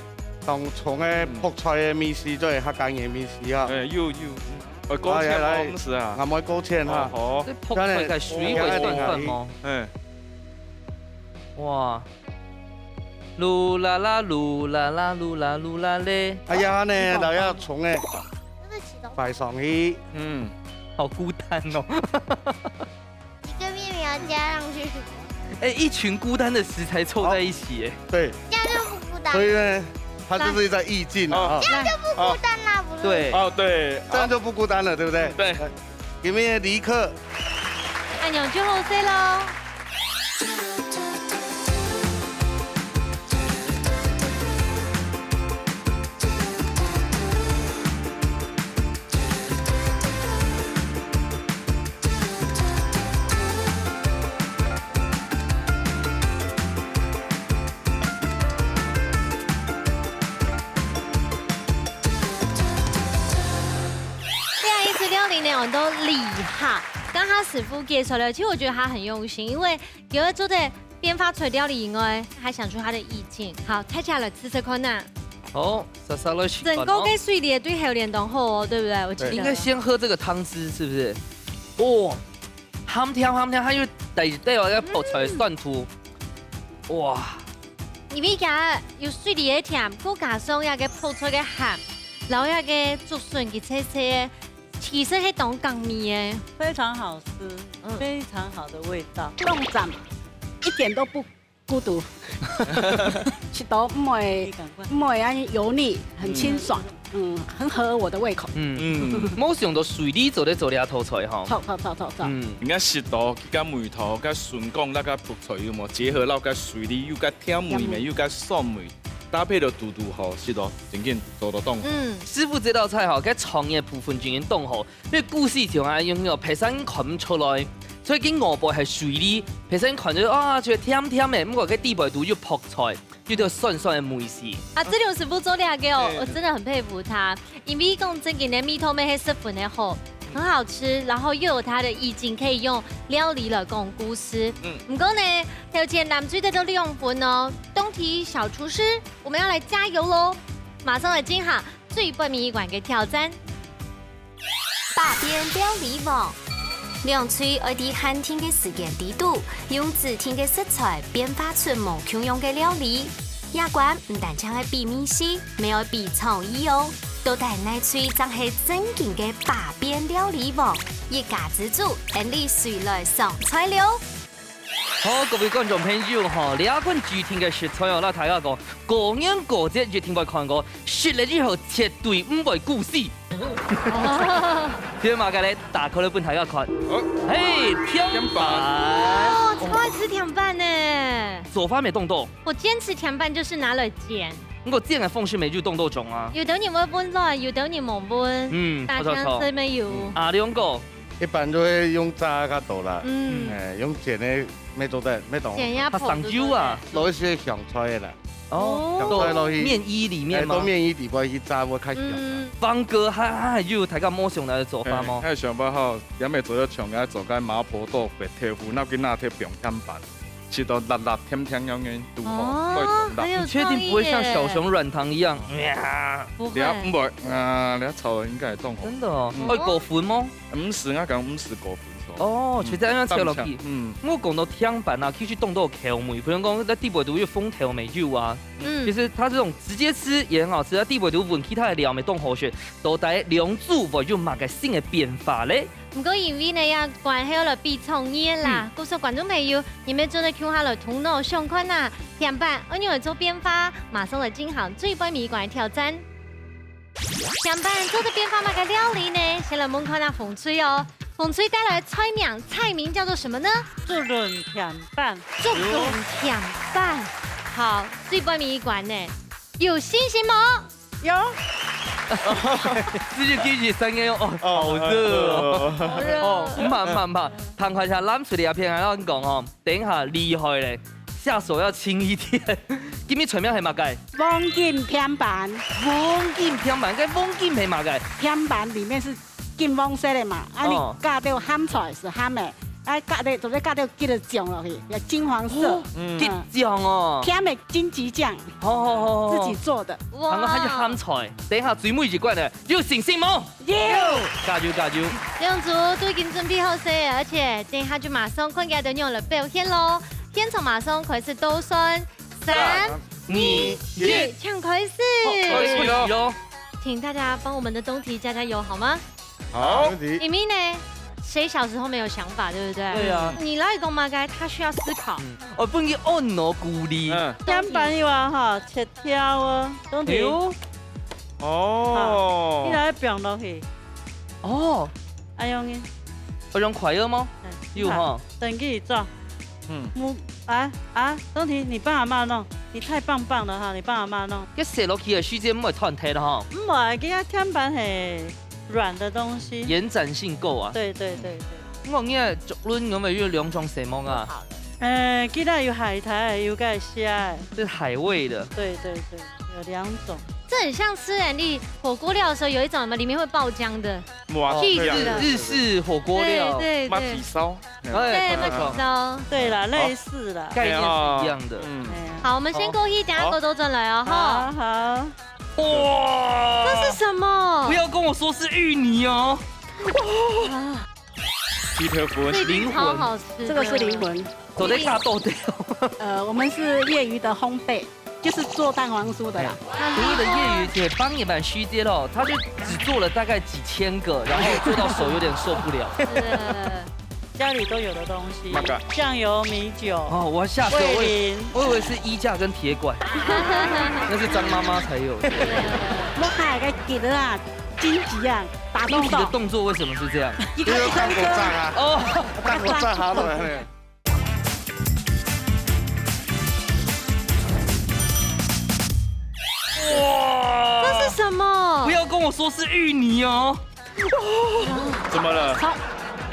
當重个泡菜个味緒，就係客家人个味緒啊。哎，有，有，嗯。呃，勾芡哦，來，來，毋係啊。𠊎毋會勾芡哈。哦，好。這泡菜个水會酸酸無？哎。哇。嚕啦啦，嚕啦啦，嚕啦，嚕啦咧。哎呀，呢，老要重个，擺上去。嗯。好孤單哦。 一个面面要加上去。哎，一群孤单的食材凑在一起，哎。对。这样就不孤单。所以呢，它就是一个意境啊。哦。这样就不孤单啦，不是？对。哦，对。这样就不孤单了，对不对？对。来，给面的李克。哎，你就好势咯。 这样一次料理呢，我都厉害。刚刚师傅介绍了，其实我觉得他很用心，因为除了做的变化出料理以外，还想出他的意境。好，大家来吃吃看呐。好，莎莎来示范哦。整个个水梨对口感当好哦，对不对？我觉得。对。应该先喝这个汤汁，是不是？哦，鹹甜鹹甜，还有带一点哦，那泡菜酸度。哇！你们家有水梨个甜，再加上那个泡菜个鹹，然后那个竹筍个脆脆个，其实是当港味个。非常好吃，嗯。非常好的味道。弄赞，一点都不孤独。吃到毋会，毋会安油腻，很清爽，嗯，很合我的胃口。嗯，嗯。没想到水梨做得做这道菜哈。错，错，错，错，错。嗯。人家食到，佢个味道，个顺光，那个泡菜有无？结合到个水梨，又个甜味咩，甜味。又个酸味，搭配到嘟嘟好，食到正经做到当好。嗯。师傅这道菜哈，个创意部分正经当好。 因为故事就恁樣哦，別儕看毋出來，所以佢外背係水梨，別儕看就啊，就甜甜个，毋過个底背肚有泡菜，有條酸酸个味緒。啊，這種師傅做這个哦，對。我真的很佩服他，因為講正經个味道乜係十分个好，很好吃，然後又有它的意境，可以用料理來講故事。嗯。毋過呢，頭前藍隊得到兩分哦，東體小廚師，我們要來加油嘍！馬上來進行最尾一關个挑戰。 百變料理王。兩隊愛在限定个時間裡肚，用指定个食材變化出無共樣个料理。這關毋單淨係比味緒，乜愛比創意哦。到底哪隊正係正經个百變料理王？一家之煮，𫣆俚隨來上菜了。 好，各位觀眾朋友吼，這款指定个食材哦，摎大家講，過年過節一定會看過，食了以後絕對毋會顧死。這麼个咧，打開來分大家看。哦。嘿，甜粄。甜粄。哦，超愛吃甜粄呢。做法乜當多。我堅持甜粄就是拿來煎。毋過煎个方式乜有當多種啊。有兜人會燜落，有兜人無燜。嗯，大家食乜有。無錯，無錯。嗯，阿良哥。 一般都會用炸較多啦，嗯。哎，用煎个乜做得，乜當好。煎也泡就做得。啊，生油啊。落一些香菜个啦。哦，哦。香菜落去。到麵衣裡面嗎？哎，到麵衣底背去炸，會較香啊。嗯。方哥，還，還有大家無想到个做法無？哎，還有想法吼，也乜做得像个做个麻婆豆腐、豆腐，那个那特別甜粄。 食到辣辣甜甜樣个，拄好，哦，會同辣。很有創意耶。你確定不會像小熊軟糖一樣？不會。你啊，毋會，啊，你啊，炒了應該會當好。真的哦，嗯。會裹粉嗎？毋係，我講毋係裹粉，哦，嗯，直接恁樣切落去。嗯。我講到甜粄啊，其實當多口味，比如講在底背肚有紅豆乜有啊。嗯。其實它這種直接吃也很好吃，在底背肚搵其他个料乜當好食，到底兩組會有麼个新个變化咧？毋過因為呢，這關係愛來比創意啦，嗯。故所觀眾朋友，你們做得共下來動腦想看啊，甜粄愛仰來做變化，馬上來進行最尾一關个挑戰。 甜粄做得變化麼个料理呢？先來問看啊，紅隊哦。紅隊帶來个菜名，菜名叫做什麼呢？竹輪甜粄。竹輪甜粄。好，最尾一關呢，有信心無？有。直接舉起三個哦，哦，好熱哦。好熱哦。哦，毋怕，毋怕，毋怕。趕快下攬出來啊，片啊，愛講哦。 等一下厲害咧，下手要輕一點。今日菜名係麼个？黃金甜粄。黃金甜粄，該黃金係麼个？甜粄裡面是金黃色的嘛，啊，你哦。加到鹹菜是鹹的，啊，加到，做得加到桔醬落去，也金黃色。哦，嗯。桔醬哦。甜的金桔醬，好，好，好，好。自己做的。哇。然後還有鹹菜，等一下最尾一關呢，有信心無？ 有！加油，加油！兩組都已經準備好勢，而且等一下就馬上看佢等仰來表現咯。現場馬上開始倒算，三、三、二、二、一，一。請開始。好，開始咯。請大家幫我們的東提加加油，好嗎？好。沒問題。明明呢，誰小時候沒有想法，對不對？對啊。你來講嘛，該他需要思考。嗯。哦，分佢按摩鼓勵。嗯。對。甜粄有啊，哈，切條哦，東提。哎喲。 哦。好，你來放落去。哦。恁樣个。我用筷子嗎？嗯。有哈。等佢做。嗯。嗯，啊，啊，東提，你幫阿嬤弄，你太棒棒了哈，你幫阿嬤弄。該洗落去个時間毋會斷忒了哈。毋會，這个甜粄係軟的東西。延展性夠啊。對，對，對，對。 我講个竹輪有沒有兩種色目啊？呃，其他有海苔，有該蝦。這是海味的。對，對，對，有兩種。這很像吃欸，你火鍋料的時候有一種什麼，裡面會爆漿的。哇，哦，日式的。日式火鍋料。對，對，對。麻吉燒。哎，對，麻吉燒。對啦，好。類似啦。概念是一樣的。嗯。哎呀。好，我們先過去，等下過多轉來哦，哈。好，好。哇！這是什麼？不要跟我說是芋泥哦。啊。 雞頭粉。這一定超好吃的。靈魂。這個是靈魂。都在大豆的。呃，我們是業餘的烘焙，就是做蛋黃酥的啦。哎，所謂的業餘，就係幫你們虛接咯，他就只做了大概幾千個，然後做到手有點受不了。是。家裡都有的東西，麼个？醬油、米酒、哦，我嚇死了，我以，味淋。我以為是衣架跟鐵管，那是張媽媽才有的。我還有個記得啊， 真正啊，打動到。你的動作為什麼是這樣？一個一個一個。哦。當火炸下落來。哇！這是什麼？不要跟我說是芋泥哦。怎麼了？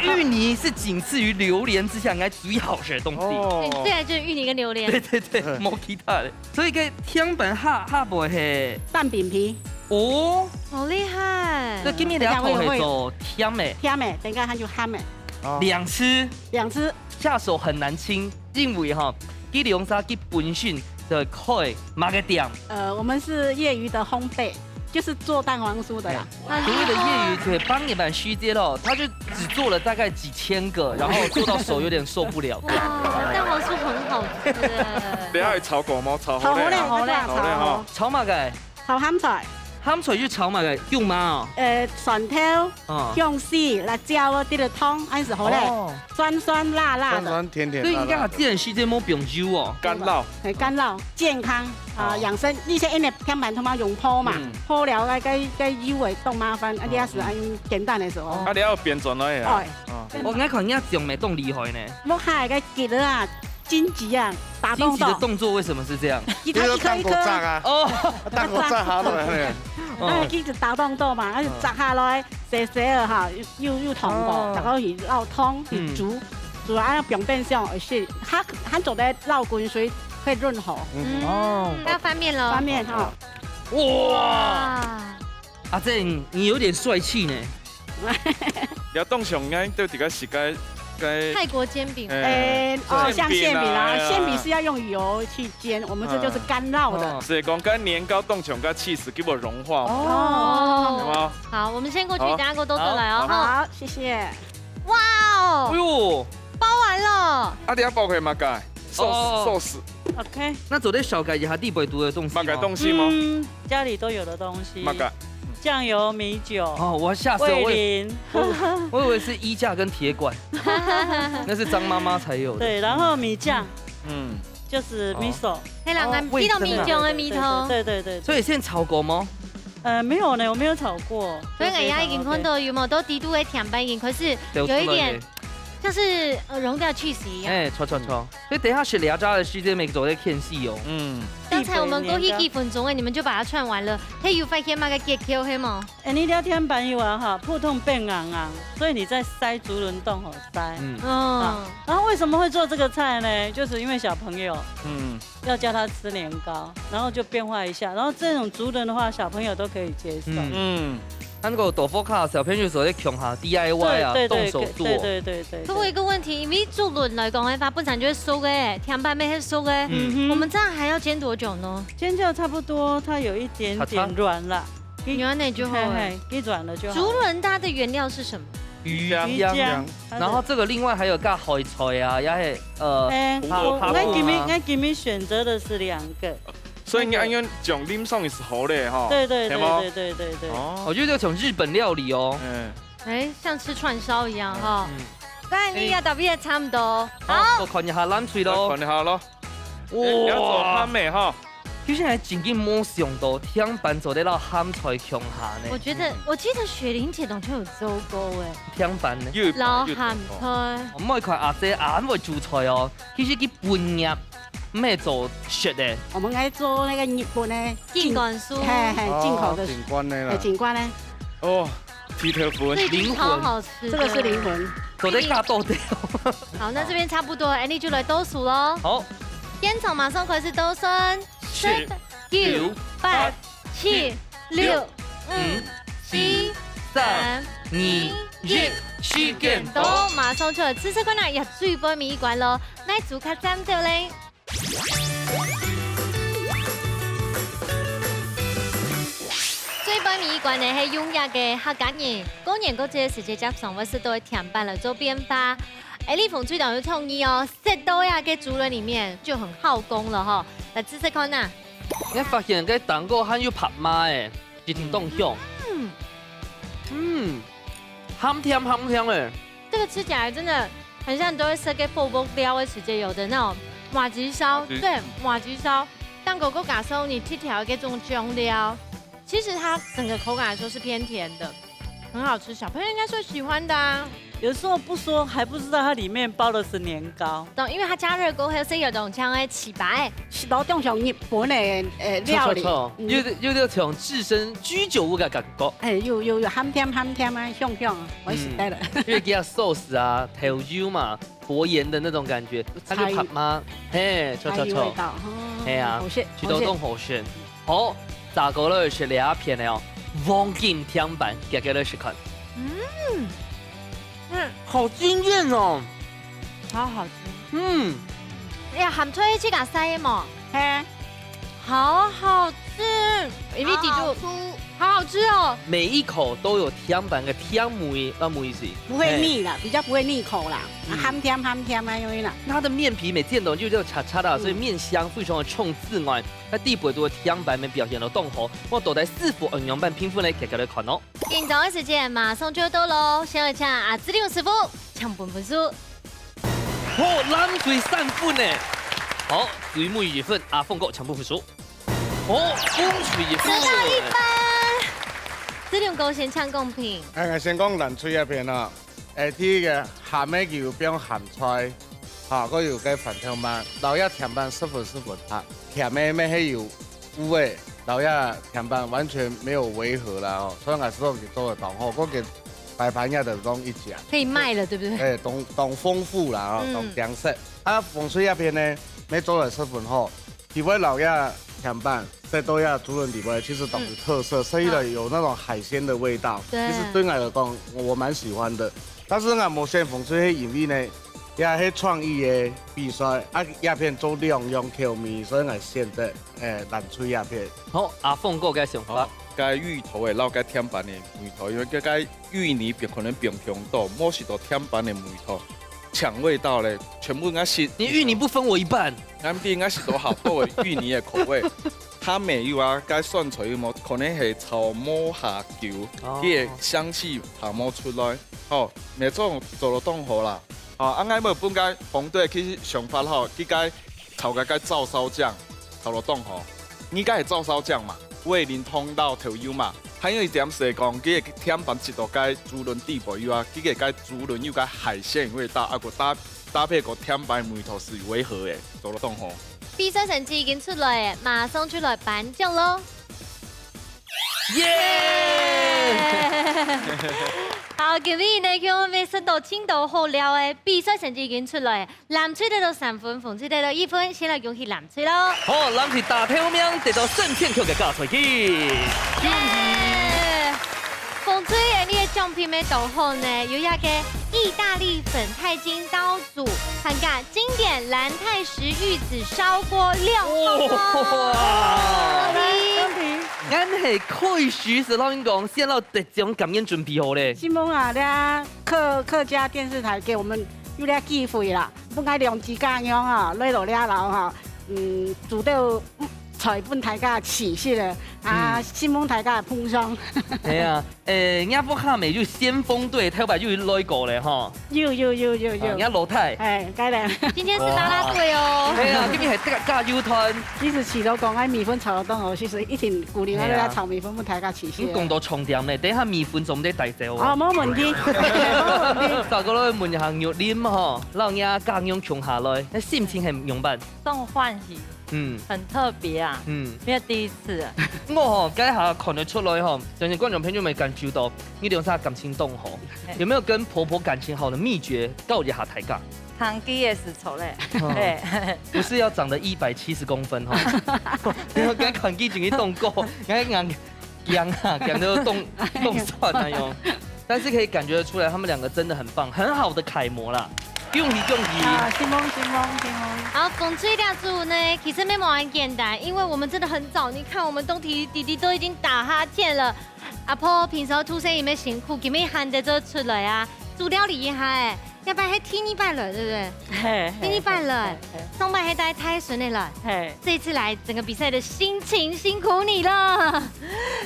芋泥是僅次於榴槤之下應該最好吃的東西。哦。對，最愛就是芋泥跟榴槤。對，對，對，無其他的。 所以該甜粄下，下背係蛋餅皮。哦。好厲害。所以今日這一套係做甜个。甜个，等下還有鹹个。哦。兩隻。兩隻。下手很難清，因為哈，佢兩儕佢本身就開麼个店。呃，我們是業餘的烘焙，就是做蛋黃酥的啦。哎，所謂的業餘，就係幫你們虛接咯，他就只做了大概幾千個，然後做到手有點受不了。哇，蛋黃酥很好吃欸。你還炒過嗎？炒好了。炒好了，炒好了。炒好了哈。炒麼个？炒鹹菜。鹹菜就炒麼个？用麻哦。呃，蒜頭、哦。薑絲、辣椒，滴了糖，恁樣好了。哦。酸酸辣辣的。酸酸甜甜辣辣的。所以應該還真係無放油哦。乾燥。哎，乾燥，健康啊，哦。養生。以前因為甜粄通常用烰嘛，嗯。烰了該，該，該油會當麻煩，啊，你也是恁簡單的時候。哦。啊，你要變轉來啊。哎。哦。我剛才看人家講咩當厲害呢。我看該吉仔啊， 真正啊，打動到。真正的動作為什麼是這樣？一個一個一個。當火炸啊。哦。當火炸下落來。哎，哦。佢就打動到嘛，啊，就摘下來，洗洗了哈，又，又，又燙過，哦。然後又落湯，又煮，嗯。煮啊，放冰箱，而且它還做得落滾水，可以潤喉。嗯。哦。嗯，要翻面了。翻面哈。哇！哇！阿正，你有點帥氣呢。 你要當像𠊎兜自家食个，个泰國煎餅。哎，哎，哦，像餡餅啊，餡餅啊。餡餅是要用油去煎，我們這就是乾烙的。哦。是講該年糕當像該cheese，結果融化嘛。哦。有嗎？好，我們先過去，好。等下給我多多來哦。好。好，謝謝。哇哦！哎哦，喲，包完了。啊，你要包个嘛个？寿司，哦。寿司，OK。那昨天小改一下地北读的东西吗？嘛个东西吗？嗯，家里都有的东西。嘛个？酱油、米酒、哦，我吓死了，我以，桂林。我，我以为是衣架跟铁管，那是张妈妈才有的。对，然后米酱，嗯，就是 miso。哦，味噌啊。嘿啦，俺闻到米酱的味道。对，对，对，对，对。所以现在炒过吗？呃，没有呢，我没有炒过。所以俺也已经看到有没有，都底肚的甜粄已经开始有一点，就是，呃，融掉气息一样。哎，错，错，错。所以等一下是聊家的时间，每个走在看戏哦。嗯。刚才我们过去几分钟哎，你们就把它串完了，嘿，有发现那个结構黑吗？哎，你聊天板有啊哈，普通变硬硬，所以你在塞竹轮洞吼塞。嗯。嗯。啊，然后为什么会做这个菜呢？就是因为小朋友，嗯。要叫他吃年糕，然后就变化一下，然后这种竹轮的话，小朋友都可以接受。嗯。嗯。那个豆腐卡小朋友说在穷哈，D I Y 啊，对，对，对，动手做。对，对，对，对，可我有一个问题，因为竹轮来讲的话，本身就是熟的，甜粄也是熟的，嗯哼。我们这样还要煎多久呢？煎就差不多，它有一点点软了。有啊，那就好了。嘿，嘿，一软了就好了。竹轮它的原料是什么？鱼浆。鱼浆。然后这个另外还有个海菜啊，也是，呃，哎，我，我今天，我今天选择的是两个。所以你按样讲，啉上也是好嘞哈。对，对，对，对，对，对，对。哦。我觉得有种日本料理哦。嗯。哎，像吃串烧一样哈。嗯。但你也特别差不多。好，好。我看一下冷水咯。看一下咯。哇。哎，要做鹹味哈。其實還真經無想到，甜粄做得摎鹹菜共下呢。我覺得，我記得雪玲姐當初有做過哎。甜粄呢？又一擺又一擺。摎鹹菜。我每看阿姐恁會煮菜哦，其實佢本業毋係做食的。我們還做那個日本的進，進口書。嘿，嘿，進口的。哦，進口的啦。哎，進口的。哦。 豬頭粉。最近超好吃的。靈魂。這個是靈魂。做得加多點。好，那這邊差不多，Andy就來倒數咯。好。現場馬上開始倒算，十、九、八、七、六、五、四、三、二、一，時間到，馬上就來試試看啊，也最尾一關咯，哪組較讚到咧？ 最尾一關呢，係用這个客家人過年過節个時節，接常會食到个甜粄來做變化。哎，李鳳最當有創意哦，塞到這个竹輪裡面就很耗工了吼。來試試看啊。你發現該蛋糕還有白麻誒，一定當香。嗯。嗯，鹹甜鹹甜誒。 這個吃起來真的很像你都會食个火鍋料的時節有的那種麻糬燒，麻糬。對，麻糬燒，蛋糕過加上你特調的這種醬料，其實它整個口感來說是偏甜的，很好吃，小朋友應該是會喜歡的啊。有時候不說還不知道它裡面包的是年糕。對，因為它加熱過後，所以有種像在起白。 係老中像日本个，呃，料理。著，著，著。嗯。有，有點像置身居酒屋个感覺。哎，有，有，有，鹹甜鹹甜啊，香香啊，我也喜歡了。嗯，因為佢个sauce啊，豆油嘛，薄鹽的那種感覺，它就菜，白麻，嘿，著，著，著。菜味道，哦，嘿啊，好食，食到當好食。好食。好，再過來係這片个哦，黃金甜粄，遽遽來食看。嗯，嗯。好驚豔哦！ 超好吃。嗯。哎呀，鹹菜自家曬个無？嘿。好好吃，因為底肚好好吃。好好吃哦。每一口都有甜粄个甜味，呃，味緒。不會膩啦，嘿。比較不會膩口啦。嗯。鹹甜鹹甜啊，因為啦。它的麵皮每見到就叫恰恰啦，嗯。所以麵香非常的衝之外，它底背肚个甜粄也表現到當好。我到底師傅恁樣般評分呢？遽遽來看哦。 緊張个時間馬上就到咯，先來請阿志玲師傅請分分數。好，冷水三分呢。好，最尾一分，阿鳳哥請分分數。好，紅水一分。得到一分。志玲哥先請公平。哎，𠊎先講冷水一片啊。 誒，第一個，鹹个佢有放鹹菜，哈，還有該番豆糜，摎這甜粄十分十分合，甜个乜係有有味，摎這甜粄完全沒有違和啦哦，所以𠊎係講佢做得當好，𠊎个擺盤也得當一隻。可以賣了，對不對？誒，當當豐富啦哦，嗯。當豐盛。啊，紅水這片呢，乜做得十分好， 佢會摎這甜粄，再到這竹輪底背，其實當有特色，嗯。所以呢，嗯。有那種海鮮的味道。對。其實對𠊎來講，我蠻喜歡的。但是𠊎無選紅水，係因為呢，也係創意个比賽，啊，這片做兩樣口味，所以𠊎選擇，誒，冷水這片。好，阿鳳哥个想法。好。該芋頭个，摎該甜粄个味道，因為該該芋泥可能變強到，無食到甜粄个味道，搶味道咧，全部𠊎食。你芋泥不分我一半。𠊎毋知𠊎食到較多个芋泥个口味。 佢乜有啊，該酸菜有無？可能係炒無下久，哦。佢个香氣還無出來，吼，乜做做到當好啦。吼，啊，𠊎有分該紅隊去想法吼，佢該炒該該照燒醬，炒到當好。你該係照燒醬嘛，味淋通到豆油嘛，還有一點係講，佢个甜粄食到該豬潤底背有啊，佢个該豬潤有該海鮮味道，啊，个搭搭配个甜粄味道係違和个，做到當好。 比賽成績已經出來，馬上就來頒獎囉。耶！好，今日呢，𠊎等食到盡多好料个，比賽成績已經出來，藍隊得到三分，紅隊得到一分，先來恭喜藍隊囉。好，藍隊打頭名，得到三千塊个加菜金。耶！紅隊，你个獎品乜當好呢，有一個義大利粉泰金刀 組，還加經典蘭泰食玉子燒鍋料。哇！恭喜！𠊎係開始時摎你講，先摎得獎感言準備好咧。承蒙啊，這客，客家電視台給我們有這機會啦，分𠊎兩隻家娘啊，來到這樓哈，嗯，煮到菜分大家試食咧，啊，嗯。承蒙大家捧場。係啊， 誒，若屋下乜有先鋒隊，頭擺有來過咧吼。有，有，有，有，有。啊，若老弟。哎，該咧。今天是啦啦隊哦。哇。係啊，今日係加，加油團。其實試著講，哎，米粉炒到當好，其實一定鼓勵𠊎等來炒米粉，分大家試食。係啊。你講到重點咧，等一下米粉總得帶走哦。哦，無問題，無問題。再過來問一下玉林吼，摎若家娘共下來，該心情係仰般？當歡喜。 嗯。很特別啊，嗯。因為第一次啊。𠊎吼，該下看得出來吼，相信觀眾朋友們感受到，你兩儕感情當好。嘿。有沒有跟婆婆感情好的秘訣，教一下大家？行街个時節咧，哦。嘿。不是要長得一百七十公分吼，你要跟看見就去動過，你還硬 驚啊，驚到動，動算那種。但是可以感覺得出來，他們兩個真的很棒，很好的楷模啦。恭喜恭喜！啊，承蒙，承蒙，承蒙。好，紅隊這組呢，其實乜無恁簡單，因為我們真的很早，你看我們東提弟弟都已經打哈欠了。阿婆平時煮食恁辛苦，今日還得做出來啊，煮料理一下欸。 這擺係第二擺了，對不對？嘿，嘿，第二擺了，嘿，嘿，嘿。上擺係帶大孫仔來，嘿。這一次來整個比賽的心情辛苦你了，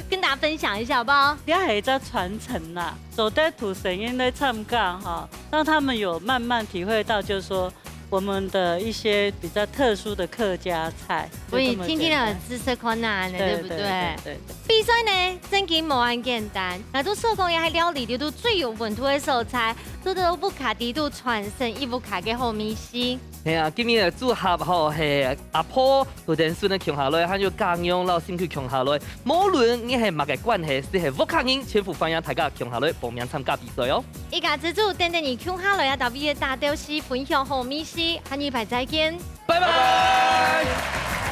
跟大家分享一下好不好？這係一隻傳承啦，做得同細人來參加哈，讓他們有慢慢體會到，就是說我們的一些比較特殊的客家菜，所以就這麼簡單。聽聽了知識困難的，對，對不對？對，對，對。 比賽呢，正經無恁簡單。𠊎兜所講个係料理裡肚最有溫度个所在，做得屋下裡肚傳承一屋下个好味緒。係啊，今日个組合吼，係阿婆同等孫仔共下來，還有家娘摎心臼共下來。無論你係麼个關係，係屋下人，全部歡迎大家共下來報名參加比賽哦。一家之煮，等等你共下來啊，到位个大鬥士分享好味緒，下禮拜再見。拜拜。